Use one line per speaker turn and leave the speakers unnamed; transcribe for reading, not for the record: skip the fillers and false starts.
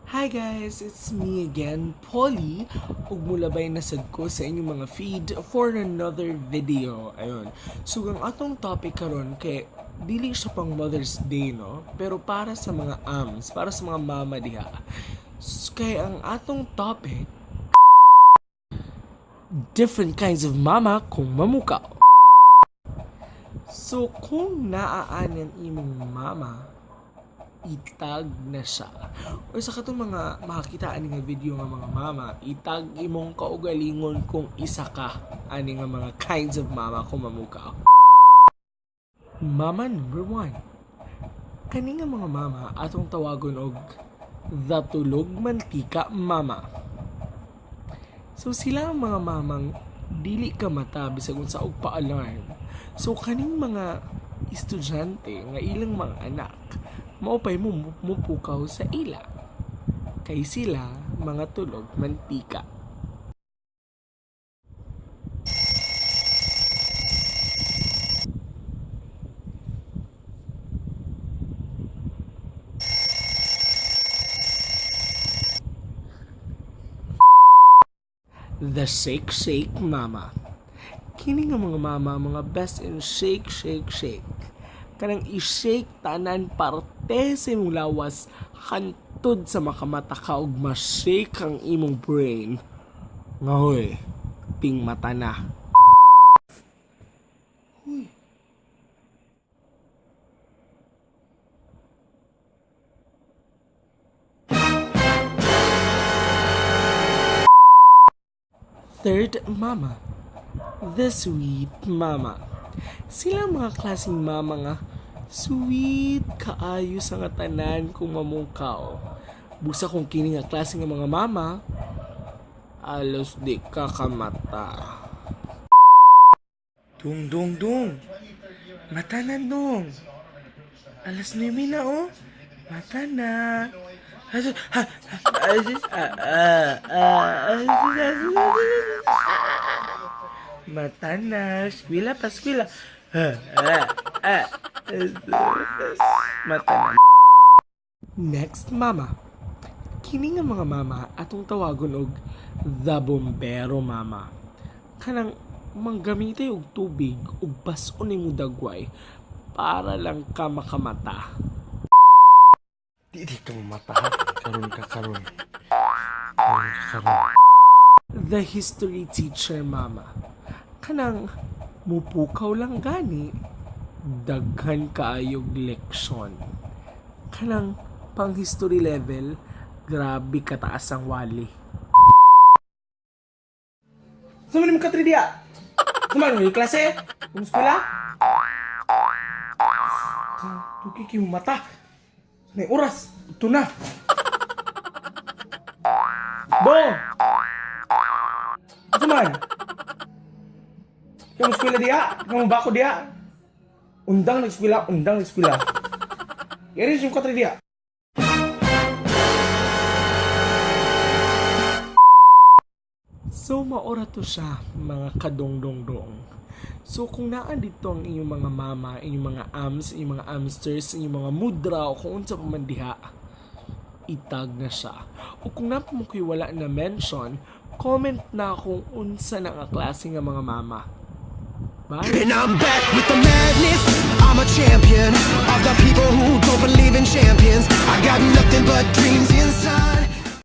Hi guys, it's me again, Polly. Ug mulabay na sad ko sa inyong mga feed for another video. Ayun. So ang atong topic karon kay dili siya pang Mother's Day, no? Pero para sa mga ams, para sa mga mama diha. Kay ang atong topic, different kinds of mama kung mamukaw. So kung naa ani ang imong mama, itag na siya. Or sa katong mga makakita ani nga video nga mga mama, itag imong kaugalingon kung isa ka ani nga mga kinds of mama kung mamukaw. Mama number 1. Kani nga mga mama atong tawagon og the tulog mantika mama. So sila ang mga mamang dili ka mata bisag unsa og pa-alarm. So kaning mga estudyante nga ilang mga anak mao pay mo mupukaw sa ila. Kay sila mga tulog mantika. The Shake Shake Mama. Kini nga mga mama, mga best in shake, shake, shake. Kanang i-shake tanan parte sa imong lawas hantod sa makamata ka og ma-shake ang imong brain. Nga hoy, ting mata na. Huy. Third mama, the sweet mama. Sila mga klaseng mama nga sweet kaayo sa nga tanan kung mamukaw. Busa kung kini nga klase nga mga mama, alos di ka kamata. Dung, dung, dung. Mata na, dong. 9:00 na, oh. Mata na. Mata na. Skwila pa, skwila. Mata na. Next, mama. Kini nga mga mama atong tawagon og the bombero mama. Kanang manggamitay og tubig ug bas-on nimo dagway para lang ka makamata.
Di di ka mamata ha. Karon ka karon. Karon ka karon.
The history teacher mama. Kanang mupukaw lang gani, daghan kaayog leksyon. Kanang pang history level, grabe kataas ang wali. Sumali mo ka diya? Sumali mo yung klase? Kung eskwela? Tuki kay mata. May oras. Ito na. Bo! Ito man. Ikaw mo eskwela diya? Ikaw mo bako diya? Undang nag-eskwela, undang nag-eskwela. Yari yung katri diya. So, maora to siya, mga kadongdongdong. So, kung naa dito ang inyong mga mama, inyong mga ams, inyong mga amsters, inyong mga mudra, o kung unsa pa man diha, itag na siya. O kung naa pa mo ko'y wala na mention, comment na kung unsa na nga klase nga mga mama. Bye!
And I'm back with the madness. I'm a champion of the people who don't believe in champions. I got nothing but dreams.